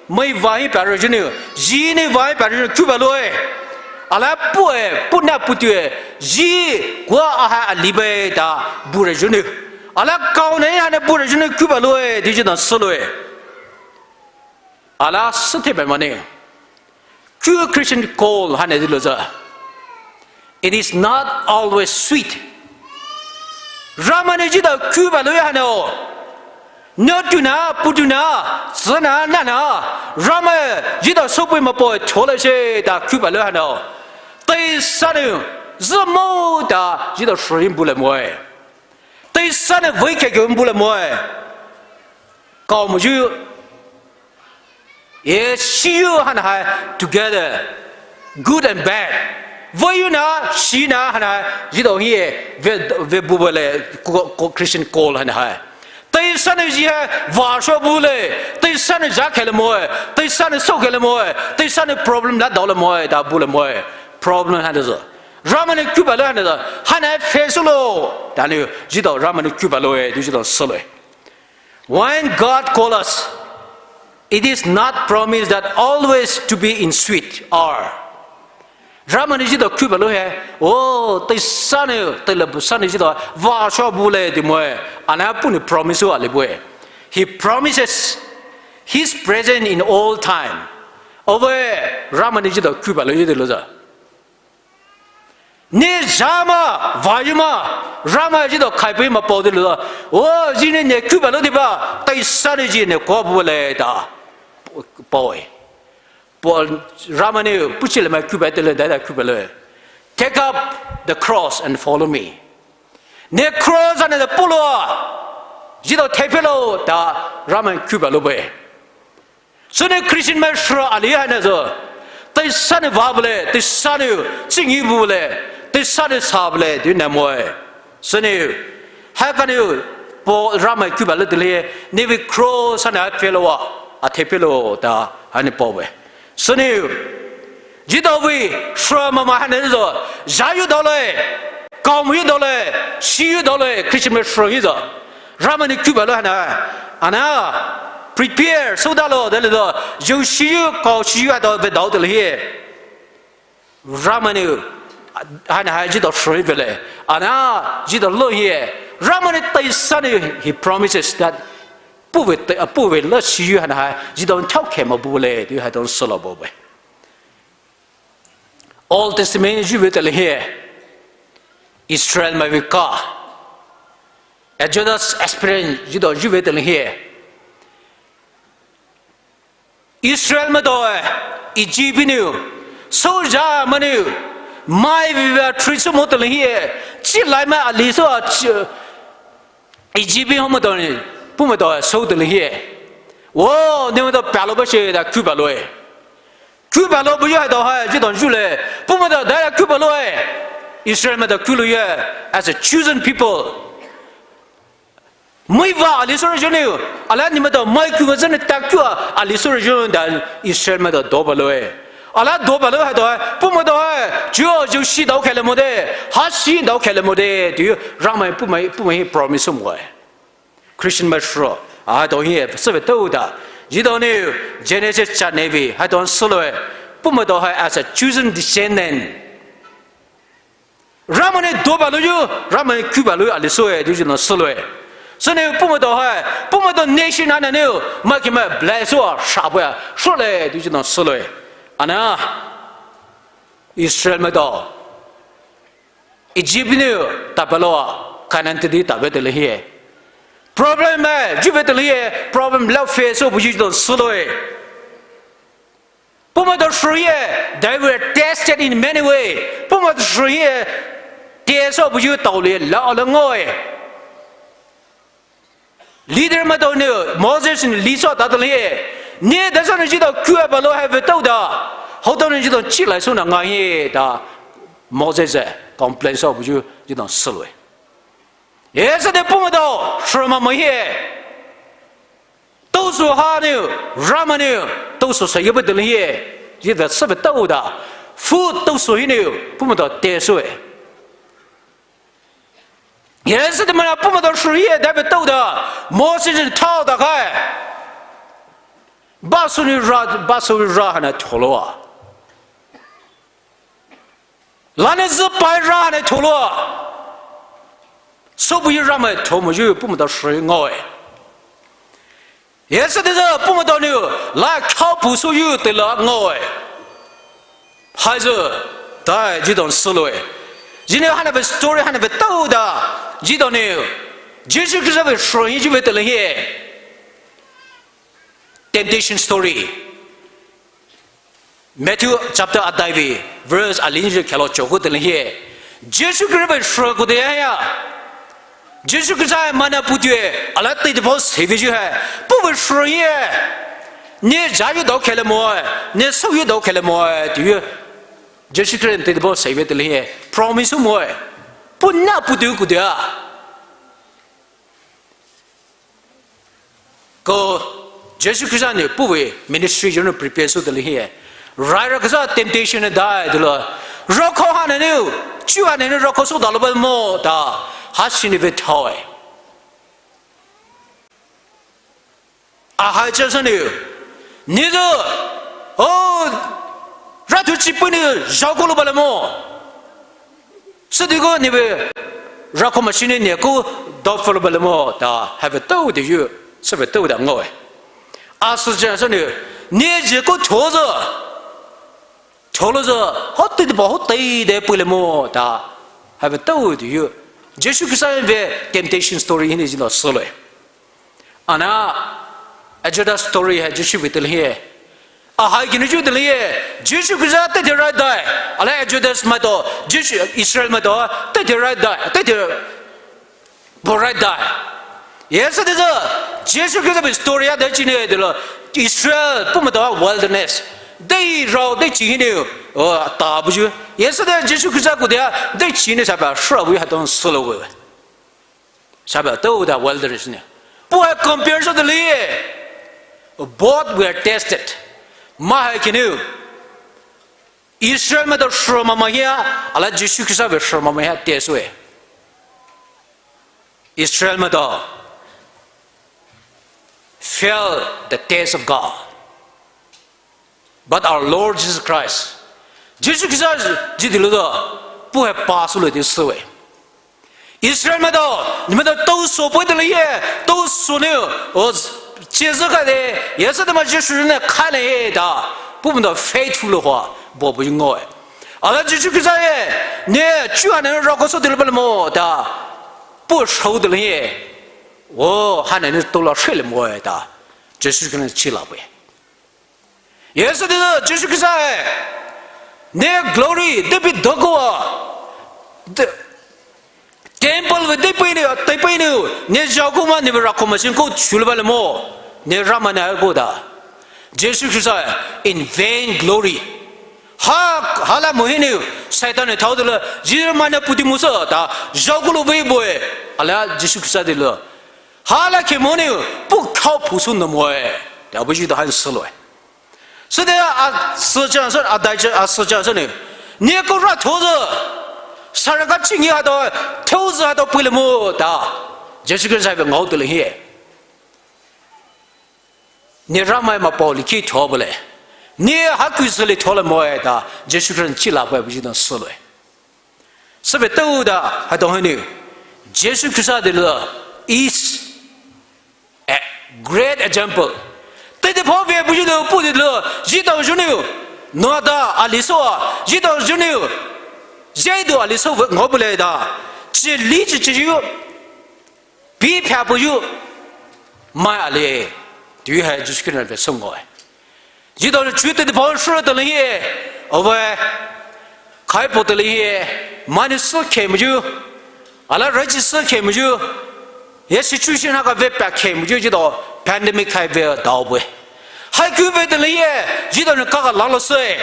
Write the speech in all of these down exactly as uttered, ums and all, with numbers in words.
Mai vah hi paire jünou, zhi nou vah hi paire jünou kuba loe. Ala puh e, puh na puh tue, zhi kua aha alibe ta bure jünou. Ala kao na hana bure jünou kuba loe, di jünou süloe. Ala süthe be mane. Ku Christian call hana di loza. It is not always sweet. Ramai nou zhida kuba loe hana o. No tuna, pu tuna, tsüna, nana. Ramai zhida soupei mapoe, tole she ta kuba loe hana o. Tei sane, zemo ta zhida shrin bule moe. Tei sane vei keke bule moe. Kao mo ju. E, shiyu hana hai together, good and bad. Vei yu na, shi na hana hai, zhida hi e, ve, ve bubele, ko, ko Christian call hana hai. Tei sane zhi hai, vasho bule, tei sane zha kele moe, tei sane sou kele moe, tei sane problem la daole moe, da bule moe, problem hana zo. Ramai nou kuba loe hana zo, hana hai fe sulo, da nou, zhida Ramai nou kuba loe, di zhida süloe. When God call us, it is not promised that always to be in sweet or. Ramai nou zhida kuba loe he, o, tei sane, tei la bu sane zhida, vasho bule di moe, ana puh nou promise o ali bue. He promises His presence in all time. Ove, Ramai nou zhida kuba loe di loza. Ne zhama, vayuma, Ramai zhida kaipe ma pao de lo. O, zhi ne ne kuba lo de ba, tei sane zhi ne ko bule da. Paoe. Paul, Ramai nou, puchile ma kuba de le, da da kuba le. Take up the cross and follow me. Ne cross ane da pulo. Zhida thepelo, da Ramai kuba lo be. Sünou Christian mai shra ali hana zo. Tei sane vah bule, tei sane chingi bule, tei sane sa bule, di na moe. Sünou, ha kanou, Paul Ramai kuba lo de le, ne vei cross hana hai pelo wa, a thepelo ta, hana paoe. Sünou, zhida vei, shra mama hana zo, zha yu daole, kao mo yu daole, shi yu daole, Christian mai shra yu zo. Ramai nou kuba lo hana, ana, prepare, sou dalo, da le do, zhou shiyu, kao shiyu, ha dao ve dao de le hie. Ramai nou, hana hai zhida shri ve le, ana, zhida lo hie. Ramai nou tei sane, He promises that, puh ve tei, puh ve la shiyu hana hai, zhida thao ke ma bule, di hai don sülo bube. Old Testament zhu ve tele hie. Israel mai vei ka. Exodus experience zhida zhu ve tele hie. Israel maitao e, Egypt nou, soja mai nou, mai vei vei three sou mo tele hie. Chi lai mai ali sou a chi, Egypt ho maitao nou, puh maitao e, sou tele hie. O, ne maitao palo ba she da kuba loe. Kuba lo buyu hai dao hai, zhida zhu le. Puh maitao da kuba loe. Israel maitao ku loye, as a chosen people. Mai vah ali sou re zhou nou. Ala ne maitao mai ku ga zane ta ku a, ali sou re zhou da Israel maitao doba loe. Ala doba lo hai dao hai, puh maitao hai, zhou zhou shi dao kele mo de, ha shi dao kele mo de, di Ramai puh mai, puh mai promise moe. Christian mai shra, a dao hie, süve tao da. Zhida nou, Genesis cha ne vei, hai dao süloe. Puh maitao hai as a chosen descendant. Ramai nou doba lo yu, Ramai nou kuba lo yu ali soue, di zhida süloe. Sünou puh maitao hai, puh maitao nation ana nou, mai ke mai bless o, shaboya, shole, di zhida süloe. Ana, Israel maitao. Egypt nou, tapaloa, Canaan teidei tabe tele hie. Problem e, zhuve tele hie, problem lao face o buyu don süloe. Puh maitao shrie, they were tested in many way. Puh maitao shrie, test o buyu taolie, lao le ngoe. Leader maitao nou, Moses nou, li sou ta tele hie. Ne da sou nou zhida kua balo hai ve tao da. Hao tao nou zhida chi lai sou na ngai hie da. Moses e, complain sou buyu zhida süloe. Esü de puh maitao, shra mama hie. Tao sou ha nou, Ramai nou, tao sou sa ye be tele hie. Zhida süve tao da. Food tao sou hinou, puh maitao test soue. Esü de mana puh maitao shrie, da ve tao da. Moses nou thao da kai. Basouyou rah, basouyou rah haina thoulou-a, lani züpa rah haina thoulou-a, sübüyou rah mai thou moyu Puhmaitao shü ngaoe. Ye sütao sü Puhmaitao nou la khaopu souyu teile ngaoe. Haisü dai etao süloue. Zhinou haina vei story haina vei taoda, etao nou Jisu Khrista vei shühiyu vei teile hi temptation story, Matthew chapter adai vei verse ali nou khelou choku teile hi, Jisu Khrista vei shü koute ya, Jisu Khrista mai na putue, ala teideiphao seiveiyu hai, Puh vei shühie, ne zhayu dao khaile moe, ne souyu dao khaile moe touyu, Jisu Khrista teideiphao seivei teile hi promise moe, Puh na putue koute-a. Ko Jisu Khrista nou Puh vei ministry journey prepare sou teile hi, raira kasü temptation dai teile, raokhao haina nou, chuo haina nou raokhao soudaloua mo ta, hashinou vei thaoe. Ahai chasünou, neletao, o, raitho chipei nou zhaokhouloua bailai mo, sütiko nevei raokhao machine nou nekou daopfüloua bailai mo ta haivei taodeiyu, süvei taoda ngaoe. Asü chasünou, ne zheko thosü, tholouzü, ho teideiphao ho teidei peilai mo ta haivei taodeiyu, Jisu Khrista vei temptation story hinou etao süloue. Ana Exodus story hai Jisu vei teile hi, ahai kinou chu teile hi, Jisu Khrista teithe raidai, ala Exodus maitao Jisu Israel maitao teithe raidai, teithe bu raidai. Ye sütao sü Jisu Khrista vei story a dai chinei teile, Israel Puhmaitao wilderness, dei rao dei chi hinou, o, tabuyu, ye sütao Jisu Khrista koute-a dei chi hinou sapa shübui haitao süloue. Sapa taoda wilderness nou, Puh hai compare sou teile hi, both were tested, mai hai kinou, Israel maitao shü mama hia, ala Jisu Khrista vei shü mama hia test soue. Israel maitao fail the test of God, but our Lord Jesus Christ, Jisu Khrista zhi teile-a, Puh hai pass soulou tea süwe. Israel maitao, ne maitao taosou pei teile ye, taosou nou, o, chezü khaide, ye sütao mai Jisu nou khailai-e ta, Puhmaitao faithful lou hua, bubu ngaoe. Ala Jisu Khrista ye, ne chuo haina nou raokhao sou teile bailai mo ta, Puh shü teile ye, o, haina nou toulai sheilai moe ta, Jisu Khrista nou chilai-e. Ye sütao Jisu Khrista ye, ne glory deipi dokoua, temple vei deipi nou, deipi nou, ne zhaokou mai nevei raokhao machine kou shulou bailai mo, ne Ramai nou haiko ta, Jisu Khrista ye, in vain glory, ha, hala mo hinou, Saitan nou thao teile, Jisu mai na puti musü ta, zhaokoulou vei bue, ala Jisu Khrista teile, hala khe mo nou Puh khaopu sou nou moe, ta bu etao hai süloue. Sütao asü chasü, adai cha, asü chasünou, ne kou rathozü, sürü kachingi haitao, thozü haitao peilai mo ta, Jisu Khrista hai ngao teile ye, ne Ramai Mapaoli khe tho bulai, ne haku süle tholai moe ta Jisu Khrista nou chilai-e bu etao süloue. Sübütoua haitao hinou, Jisu Khrista teile is a great example. Teideiphao vei bu etao Puh teile, etao zhou nou, Noa ta alisou-a, etao zhou nou, zhai dou alisou ngao bulai ta, chili chichiyu, pipha puyu, mai ali, tea hai Jisu Khrista nou vei sou ngaoe. Etao nou chuo teideiphao shü teile ye, ove, khaipo teile ye, mai nou sükhe moyu, ala raji sükhe moyu, ye situation haka vei pakhe moyu etao pandemic hai vei dao bue. Haiku vei teile ye, etao nou kaka lalou süe.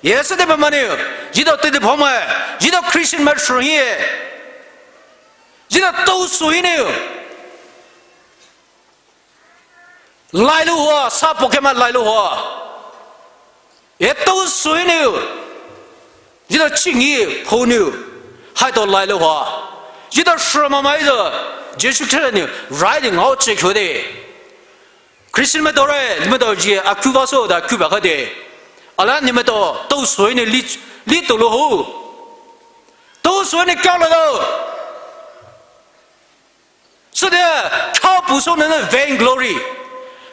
Ye sütao mai nou, etao teideiphao mai, etao Christian mai shü ye, etao taosou hinou lailou hua, sa pokhe mai lailou hua, ye taosou hinou, etao chingi phou nou, haitao lailou hua, etao shü mamai zü, Jisu Khrista nou raili ngaochie khode, Christian maitao re, maitao ji, a kuva so da kuba kade. Ala ni maitao, tao soi ne li, li tolo ho. Tao soi ne kya lo do. So de, kya pu so ne vain glory.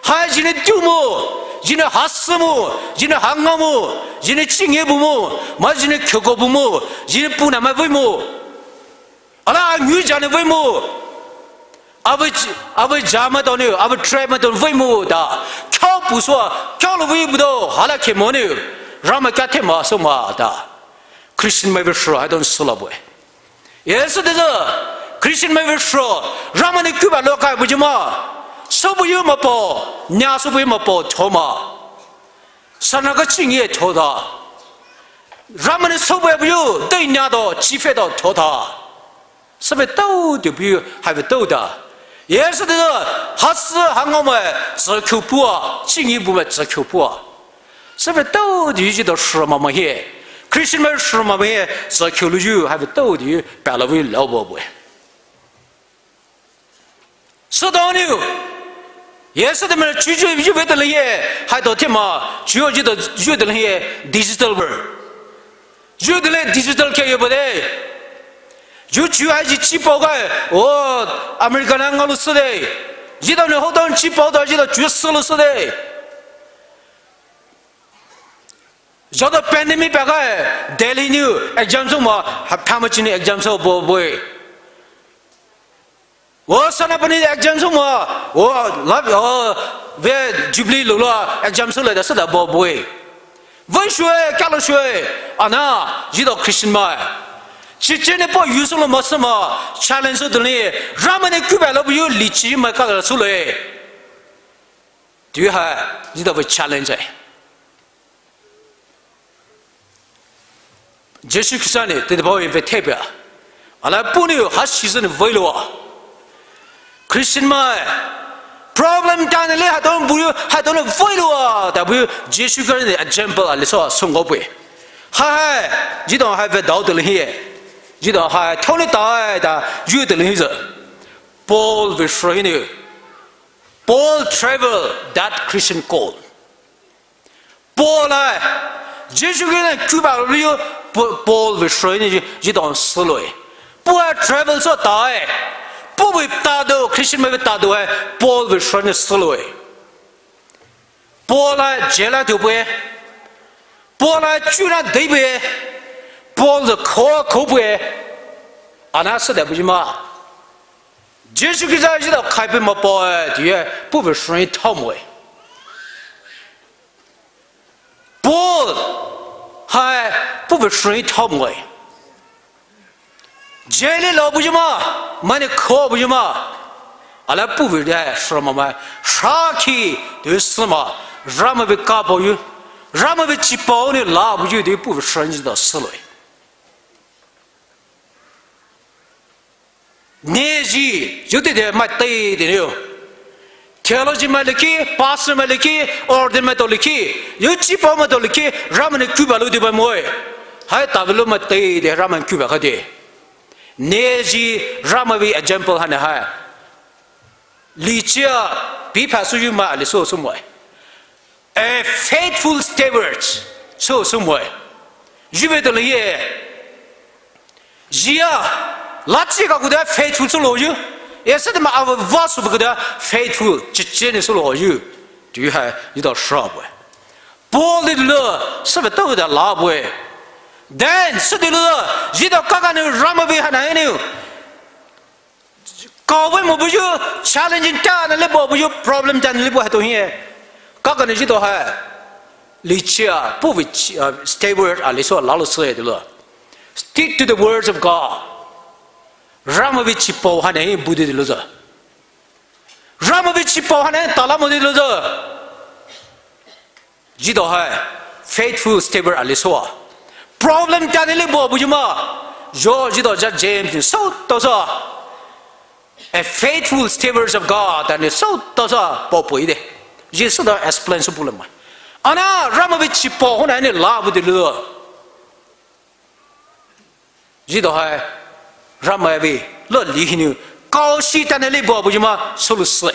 Ha ji ne tu mo, ji ne ha se mo, ji ne ha nga mo, ji ne chinge bu mo, ma ji ne kyoko bu mo, ji ne pu na ma vei mo. Ala a ngu ja ne vei mo. Ava, ava ja maitao ne, ava tribe maitao vei mo da. Kya pu so, kya lo vei bu do, hala ke mo ne. Rama kya te ma so ma da. Christian mai vei shro, I don't sula boy. Yes, de za. Christian mai vei shro, Rama ne kuba lo kai bu ji ma. So bu yu ma po, nya so bu yu ma po, thoma. Sana ka chinge thoda. Rama ne so bu yu, dai nya do, chi fe do, thoda. Sa ve tao de bu yu, hai ve tao da. Yes, de za, ha se, ha nga mai, za kyu pua, chinge bu mai, za kyu pua. Sa ve tao de yu ji do shro ma ma he. Christian mai shro ma ma he, za kyu lu yu, hai ve tao de yu, pa la vei lo bo bo. So da niu. Yes, de me chu ju ju ve de le ye. Hai do te ma, ju ju de ju de le ye. Digital world. Ju de le digital ke ye bo de. Ju ju ai ji chi pao ga. O, America na nga lu se de. Ji da ne ho da chi pao da ji da ju se lu se de. Jada pandemic pa ga, Delhi niu exam so ma, ha, phama chini exam so bo boy. Wo Senapati exam so ma, wo lab, wo ve Jubilee lo la exam so le da sa da bo boy. Vei shwe, kya lo shwe, ana, ji do Christian ma. Chi chi ne po yu so lo ma sa ma, challenge so de le, Rama ne kuba lo bu yu li chi ma ka la so le. Do you have, ji do ve challenge ai. Jisu Khrista ne, te te bao ve te bia. Ala puni ha season vei lo. Christian mai. Problem ta ne le ha don bu, ha don vei lo. Da bu Jisu Khrista ne example a le so song go bu. Ha ha, ji do ha ve dao de le he. Ji do ha, thao ne ta da, ju de le he. Paul ve shro ne. Paul travel that Christian call. Paul ai, Jisu Khrista ne kuba rio, Paul ve shro ne ji don se lo e. Paul ai travel so ta e. Paul ve ta do, Christian mai ve ta do e, Paul ve shro ne se lo e. Paul ai jail a tu bu e. Paul ai chu na dei bu e. Paul de ko ko bu e. Ana se de bu ji ma. Jisu Khrista ji do kai bu ma pa e, tu e, Paul ve shro ne thao mo e. Paul, hai, Paul ve shro ne thao mo e. Jail lo bu ji ma, ma ne ko bu ji ma. Ala Paul ve de shro ma ma, shaki, tu se ma, Rama ve ka pao yu, Rama ve chi pao ne la bu yu de Paul ve shro ne ji do se lo e. Ne ji, yu te de ma te de ne yo. Theology mai le ki, pastor mai le ki, ordain maitao le ki, yu chi pao maitao le ki, Rama ne kuba lo de ba mo e. Hai ta ve lo ma te de Rama ne kuba ka de. Ne ji Rama ve example ha ne hai. Li chia, pi pha su yu ma le so so mo e. A faithful steward, so so mo e. Yu ve de le ye. Jia, la chi ka ku da faithful so lo yu. E se de ma a va so ku da faithful, chi chi ne so lo yu. Tu ha, yu do shra bo e. Paul de lo, se ve to da la bo e. Then, se de lo, ji do ka ka ne Rama ve ha na ne. Ka ve mo bu yu, challenging ta na le bo bu yu, problem ta na le bo ha to hi e. Ka ka ne ji do ha. Li chia, Paul ve chi, uh, stay word a le so la lo se de lo. Stick to the words of God. Rama ve chi pao ha ne bu de lo za. Rama ve chi pao ha ne ta la mo de lo za. Ji do ha, faithful steward a le so a. Problem ta ne le bo bu ji ma. Jo ji do ja James ni so to sa. A faithful steward of God, and so to sa po po ide. Ji so do explain so bu le ma. Ana Rama ve chi pao ha ne la bu de lo. Ji do ha, Rama ve, lo li hi nu, kao shi ta ne le bo bu ji ma, so lu se.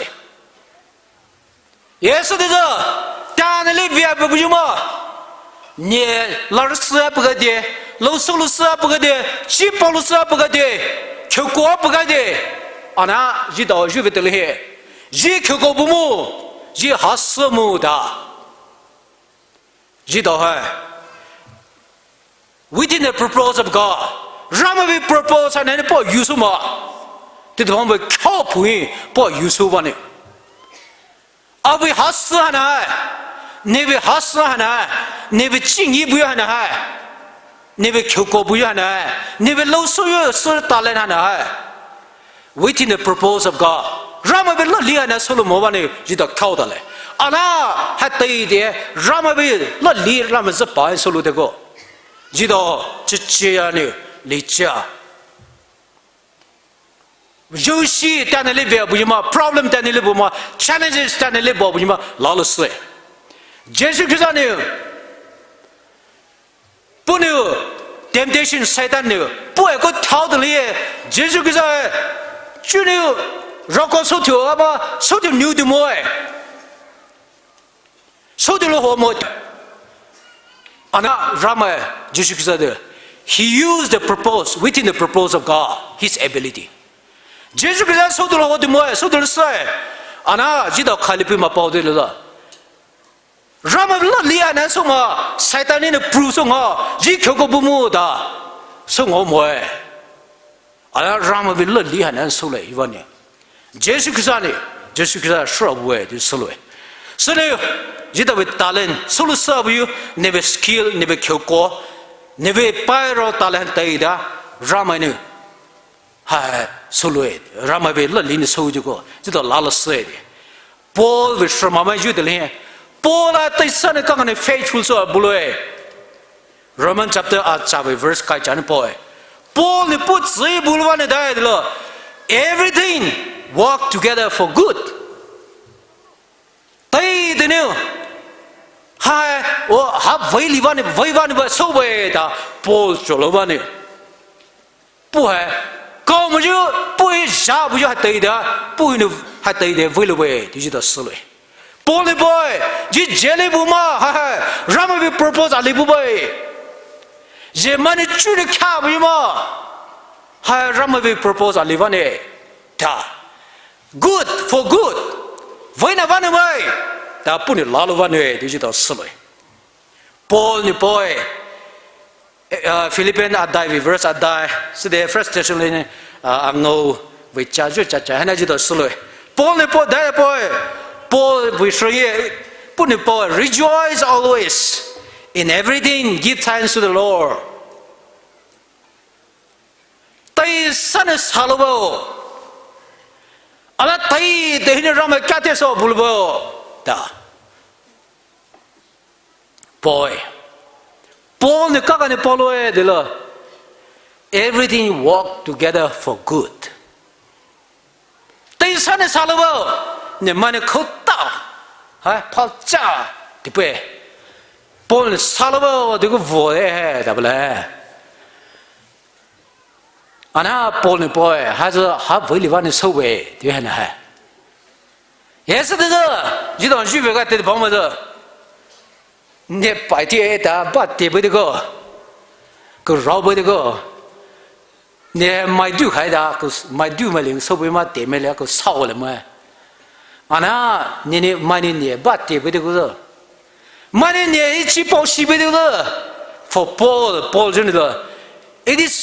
Ye sütao, tana le vea pei buyu ma. Ne larü sü a pei kade, lousou lousü a pei kade, chipao lousü a pei kade, kheiko a pei kade. Ana, zhitao zhuvei teile hi. Zhi kheiko bu mo, zhi hasü mo da. Zhitao hai. Within the purpose of God. Ramai vei purpose haina ne puh yusou ma. Teitei bamai khao puhi puh yusou bane. Avei hasü haina hai. Nevei hasü haina hai. Nevei chingi buyu haina hai. Nevei kheiko buyu haina hai. Nevei lousou yu sü talent haina hai. Within the purpose of God. Ramai vei lali haina soulou mo bane zhitao khao tale. Ana hai teitei Ramai vei lali Ramai züpa soulou teiko. Zhitao chichi ani licha. Zhushi tana le vea buyu ma, problem tana le bu ma, challenges tana le bu buyu ma, lalo sü. Jisu Khrista ne, puhnou, temptation Satan ne, puh e ko thao teile, Jisu Khrista, chunou, rako southiu aba, southiu niu du mo e. Southiu lou ho mo. Ana Ramai, Jisu Khrista de. He used the purpose, within the purpose of God, his ability. Jisu Khrista southiu lou ho du mo e, southiu lou sü e. Ana zhitao khailipei ma pao de lala. Ramai vei lali haina souma, Satan ne prove sounga, zhi kheiko bu mo da. Sounga mo e. Ana Ramai vei lali haina soulai bane. Jisu Khrista ne, Jisu Khrista shura bu e, di soulou e. Süne, zhitao vei talent, soulou sü buyu, nevei skill, nevei kheiko, nevei pairo talent teida, Ramai ne, hai, soulou e, Ramai vei lali ne sou teiko, zhitao lalo sü e di. Paul vei shura mamai zhu teile. Paul a teisa ne kangane faithful sü bulou e. Roman chapter a cha vei verse kai cha ne paoe. Paul ne puh tsü bulou bane dai dilo. Everything work together for good. Teitei ne. Hai, o, ha vei li bane, vei bane ba sou vei da Paul cholou bane. Puh hai, kao moyu, puh hi zha buyu hai teitei, puh hinou hai teitei veilou e, di zhitao sülou e. Paul ne paoe, zhi zhele bu ma, hai hai, Ramai vei purpose ali bu bae. Zhimai ne chunou kha buyu ma, hai Ramai vei purpose ali bane, da. Good for good. Veina bane bae, da puhnou lalo bane, di zhitao sülou e. Paul ne paoe, eh, uh, Philippian adai vei verse adai, süde First Thessalonian, uh, angao vei cha zhu cha cha, haina zhitao sülou e. Paul ne paoe, dai paoe, Paul vei shura ye, puhnou paoe, rejoice always. In everything, give thanks to the Lord. Teisa ne salou bao. Ana teitei hinou Ramai kate sou bulou bao. Da. Paoe. Paul ne kangane paolou e dilo. Everything work together for good. Teisa ne salou bao, nemai ne khouta, hai, phalcha, di paoe. Paul ne salou bao, di ko vo e, da bale. Ana Paul ne paoe, ha zü ha vei li bane sou e, di haina hai. Ye sütao, zhitao zhuvei ga teitei bamai zü. Ne pai ti e da ba te bu de ko. Ko rao bu de ko. Ne mai du hai da ko, mai du mai ling sou bu ma te mai le ko sao le mai. Ana, ne ne mai ne ne ba te bu de ko. Mai ne ne ichi pao shi bu de ko. For Paul, Paul zhou ne do. It is